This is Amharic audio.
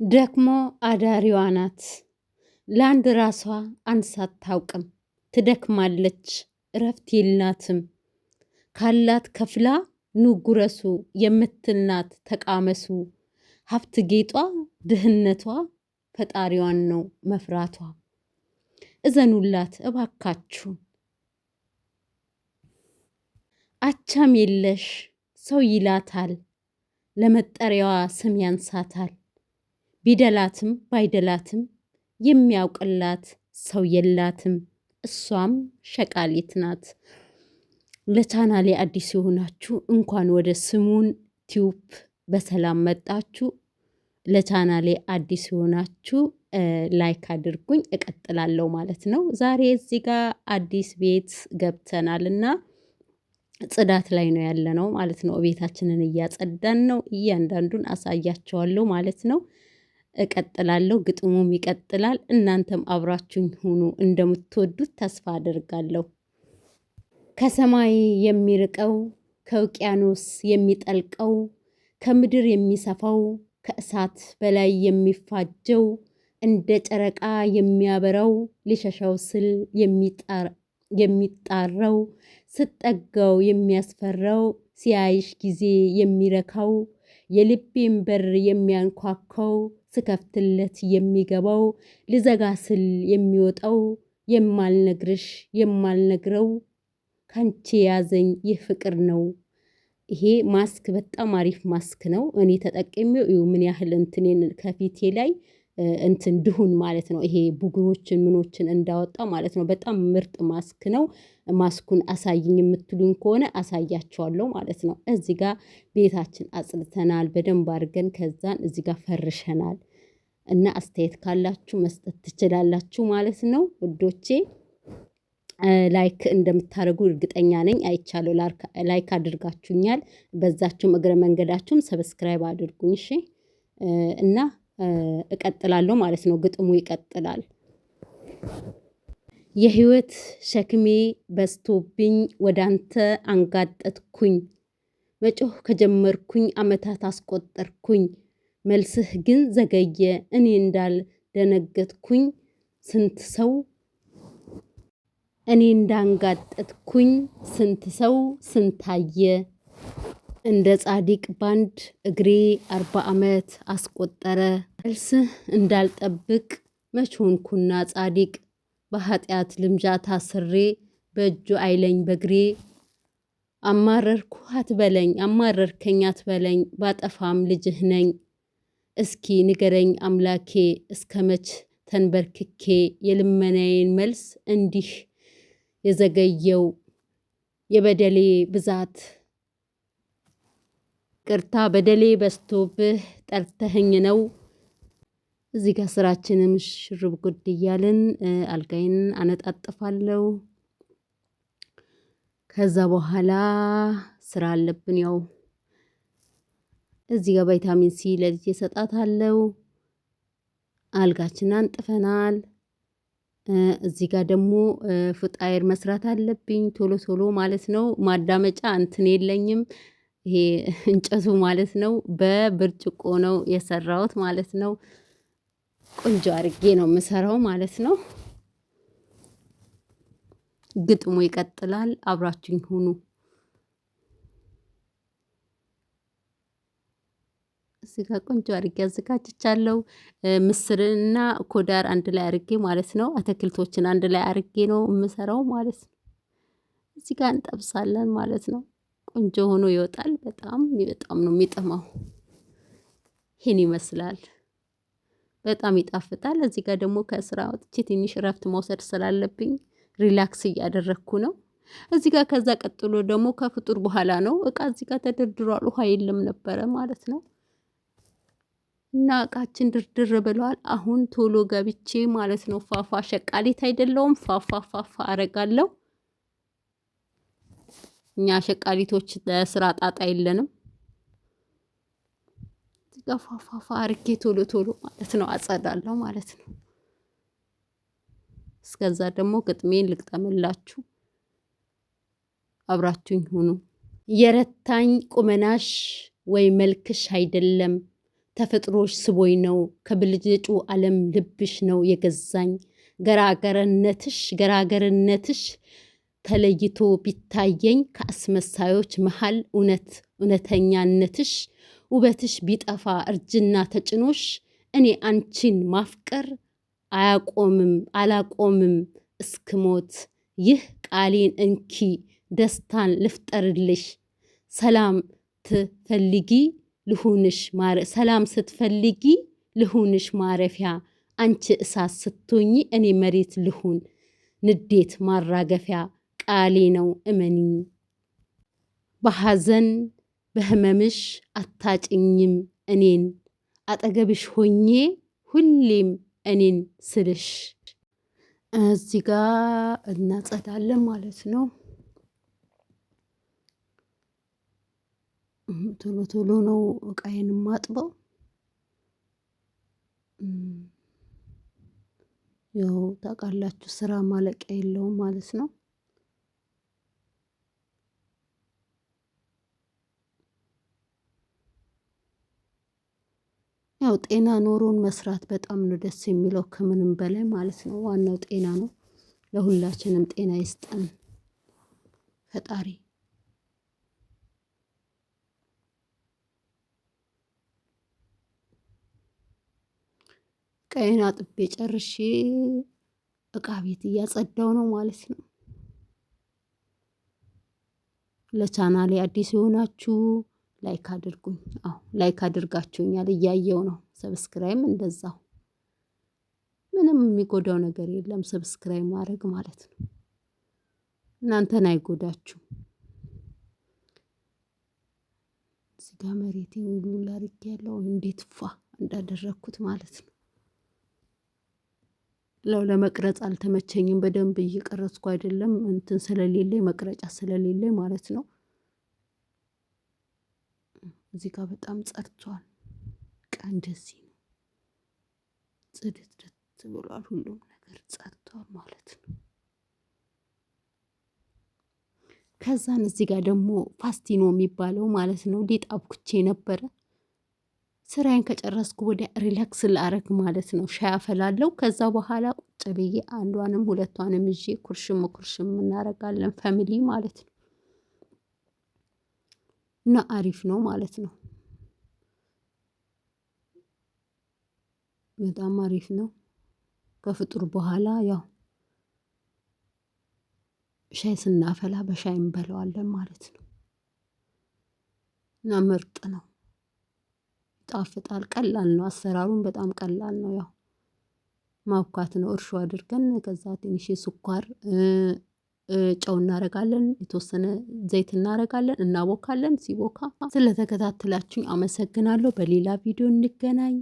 ደክሞ አዳሪዋ ናት። ለአንድ ራሷ አንሳ አታውቅም። ትደክማለች፣ እረፍት የላትም። ካላት ከፍላ ኑ ጉረሱ የምትል ናት ተቃመሱ። ሀብት ጌጧ ድህነቷ ፈጣሪዋን ነው መፍራቷ። እዘኑላት እባካችሁ። አቻም የለሽ ሰው ይላታል፣ ለመጠሪያዋ ስም ያንሳታል። ቢደላትም ባይደላትም የሚያውቅላት ሰው የላትም። እሷም ሸቃሊት ናት። ለቻናሌ አዲስ የሆናችሁ እንኳን ወደ ስሙን ቲዩብ በሰላም መጣችሁ። ለቻናሌ አዲስ የሆናችሁ like አድርጉኝ፣ እቀጥላለሁ ማለት ነው። ዛሬ እዚህ ጋር አዲስ ቤት ገብተናል እና ጽዳት ላይ ነው ያለነው ማለት ነው። ቤታችንን እያጸዳን ነው። እያንዳንዱን አሳያቸዋለሁ ማለት ነው። እቀጥላለሁ፣ ግጥሙም ይቀጥላል። እናንተም አብራችሁኝ ሁኑ። እንደምትወዱት ተስፋ አደርጋለሁ። ከሰማይ የሚርቀው ከውቅያኖስ የሚጠልቀው ከምድር የሚሰፋው ከእሳት በላይ የሚፋጀው እንደ ጨረቃ የሚያበራው ሊሸሸው ስል የሚጣረው ስጠጋው የሚያስፈራው ሲያይሽ ጊዜ የሚረካው የልቤን በር የሚያንኳኳው ስከፍትለት የሚገባው ልዘጋ ስል የሚወጣው የማልነግርሽ የማልነግረው ካንቺ የያዘኝ ይህ ፍቅር ነው። ይሄ ማስክ በጣም አሪፍ ማስክ ነው። እኔ ተጠቅሜው እዩ ምን ያህል እንትኔን ከፊቴ ላይ እንትን ድሁን ማለት ነው። ይሄ ብጉሮችን ምኖችን እንዳወጣ ማለት ነው። በጣም ምርጥ ማስክ ነው። ማስኩን አሳይኝ የምትሉኝ ከሆነ አሳያቸዋለሁ ማለት ነው። እዚህ ጋር ቤታችን አጽድተናል በደንብ አድርገን ከዛን እዚህ ጋር ፈርሸናል። እና አስተያየት ካላችሁ መስጠት ትችላላችሁ ማለት ነው ውዶቼ። like እንደምታደርጉ እርግጠኛ ነኝ። አይቻለሁ። like አድርጋችሁኛል። በዛችሁም እግረ መንገዳችሁም subscribe አድርጉኝ እሺ። እና እቀጥላለሁ ማለት ነው። ግጥሙ ይቀጥላል። የህይወት ሸክሜ በዝቶብኝ ወዳንተ አንጋጠጥኩኝ። መጮህ ከጀመርኩኝ አመታት አስቆጠርኩኝ። መልስህ ግን ዘገየ እኔ እንዳልደነገጥኩኝ ስንት ሰው እኔ እንዳንጋጠጥኩኝ ስንት ሰው ስንታየ። እንደ ጻዲቅ ባንድ እግሬ 40 ዓመት አስቆጠረ። መልስህ እንዳልጠብቅ መች ሆንኩና ጻዲቅ በኃጢአት ልምጃ ታስሬ በእጁ አይለኝ በእግሬ። አማረርኩህ አትበለኝ አማረርከኝ አትበለኝ ባጠፋም ልጅህ ነኝ። እስኪ ንገረኝ አምላኬ እስከመች ተንበርክኬ የልመናዬን መልስ እንዲህ የዘገየው የበደሌ ብዛት። ቅርታ በደሌ በዝቶብህ ጠርተኸኝ ነው። እዚህ ጋር ስራችንም ሽርብ ጉድ እያልን አልጋዬን አነጣጥፋለሁ። ከዛ በኋላ ስራ አለብን። ያው እዚህ ጋር ቫይታሚን ሲ ለልጄ እሰጣታለሁ። አልጋችንን አንጥፈናል። እዚህ ጋር ደግሞ فطاير መስራት አለብኝ ቶሎ ቶሎ ማለት ነው። ማዳመጫ እንትን የለኝም። ይሄ እንጨቱ ማለት ነው። በብርጭቆ ነው የሰራሁት ማለት ነው። ቆንጆ አድርጌ ነው የምሰራው ማለት ነው። ግጥሙ ይቀጥላል። አብራችሁኝ ሁኑ። እዚህ ጋር ቆንጆ አድርጌ አዘጋጅቻለሁ። ምስርንና خضار አንድ ላይ አድርጌ ማለት ነው። አትክልቶችን አንድ ላይ አድርጌ ነው የምሰራው ማለት ነው። እዚህ ጋር እንጠብሳለን ማለት ነው። ቆንጆ ሆኖ ይወጣል። በጣም በጣም ነው የሚጥመው። ይህን ይመስላል። በጣም ይጣፍጣል። እዚህ ጋር ደግሞ ከስራ ወጥቼ ትንሽ እረፍት መውሰድ ስላለብኝ relax እያደረግኩ ነው። እዚህ ጋር ከዛ ቀጥሎ ደግሞ ከፍጡር በኋላ ነው እቃ እዚህ ጋር ተደርድሯል። ውሃ የለም ነበረ ማለት ነው። እና እቃችን ድርድር ብለዋል። አሁን ቶሎ ገብቼ ማለት ነው ፏፏ ሸቃሊት አይደለውም ፏፏ ፏፏ አረጋለሁ። እኛ ሸቃሊቶች ለስራ ጣጣ የለንም። ፏፏፏ አርጌ ቶሎ ቶሎ ማለት ነው አጸዳለሁ ማለት ነው። እስከዛ ደግሞ ግጥሜን ልግጠምላችሁ፣ አብራችሁኝ ሁኑ። የረታኝ ቁመናሽ ወይ መልክሽ አይደለም ተፈጥሮሽ ስቦኝ ነው ከብልጭልጩ ዓለም ልብሽ ነው የገዛኝ። ገራገርነትሽ ገራገርነትሽ ተለይቶ ቢታየኝ ከአስመሳዮች መሃል እውነት እውነተኛነትሽ ውበትሽ ቢጠፋ እርጅና ተጭኖሽ እኔ አንቺን ማፍቀር አያቆምም አላቆምም እስክሞት። ይህ ቃሌን እንኪ ደስታን ልፍጠርልሽ። ሰላም ትፈልጊ ልሁንሽ ሰላም ስትፈልጊ ልሁንሽ ማረፊያ። አንቺ እሳት ስትሆኚ እኔ መሬት ልሁን ንዴት ማራገፊያ። ቃሌ ነው እመኒኝ። በሐዘን በህመምሽ አታጭኝም እኔን አጠገብሽ ሆኜ ሁሌም እኔን ስልሽ። እዚህ ጋ እናጸዳለን ማለት ነው። ቶሎ ቶሎ ነው እቃዬን ማጥበው። ያው ታውቃላችሁ ስራ ማለቂያ የለውም ማለት ነው። ያው ጤና ኖሮን መስራት በጣም ነው ደስ የሚለው ከምንም በላይ ማለት ነው። ዋናው ጤና ነው። ለሁላችንም ጤና ይስጠን ፈጣሪ። ቀይን አጥቤ ጨርሼ እቃ ቤት እያጸዳው ነው ማለት ነው። ለቻናሌ አዲስ የሆናችሁ like አድርጉኝ። አዎ like አድርጋችሁኛል እያየው ነው። subscribe ም እንደዛው ምንም የሚጎዳው ነገር የለም። subscribe ማድረግ ማለት ነው። እናንተን አይጎዳችሁም። እዚህ ጋ መሬቴን ሁሉ ያለው እንዴት ፏ እንዳደረግኩት ማለት ነው። ለው ለመቅረጽ አልተመቸኝም። በደንብ እየቀረጽኩ አይደለም እንትን ስለሌለ መቅረጫ ስለሌለ ማለት ነው። እዚህ ጋር በጣም ጸድቷል። በቃ እንደዚህ ነው፣ ጽድትድት ብሏል። ሁሉም ነገር ጸድቷል ማለት ነው። ከዛን እዚህ ጋር ደግሞ ፋስቲኖ የሚባለው ማለት ነው ሊጥ አብኩቼ ነበረ። ስራዬን ከጨረስኩ ወዲያ relax ላረግ ማለት ነው። ሻይ አፈላለሁ። ከዛ በኋላ ቁጭ ብዬ አንዷንም ሁለቷንም ይዤ ኩርሽም ኩርሽም እናረጋለን family ማለት ነው። እና አሪፍ ነው ማለት ነው። በጣም አሪፍ ነው። ከፍጡር በኋላ ያው ሻይ ስናፈላ በሻይ እንበለዋለን ማለት ነው። እና ምርጥ ነው። ይጣፍጣል። ቀላል ነው አሰራሩን በጣም ቀላል ነው። ያው ማብኳት ነው እርሾ አድርገን ከዛ ትንሽ ስኳር ጨው እናደርጋለን፣ የተወሰነ ዘይት እናደርጋለን፣ እናቦካለን። ሲቦካ ስለተከታተላችሁኝ አመሰግናለሁ። በሌላ ቪዲዮ እንገናኝ።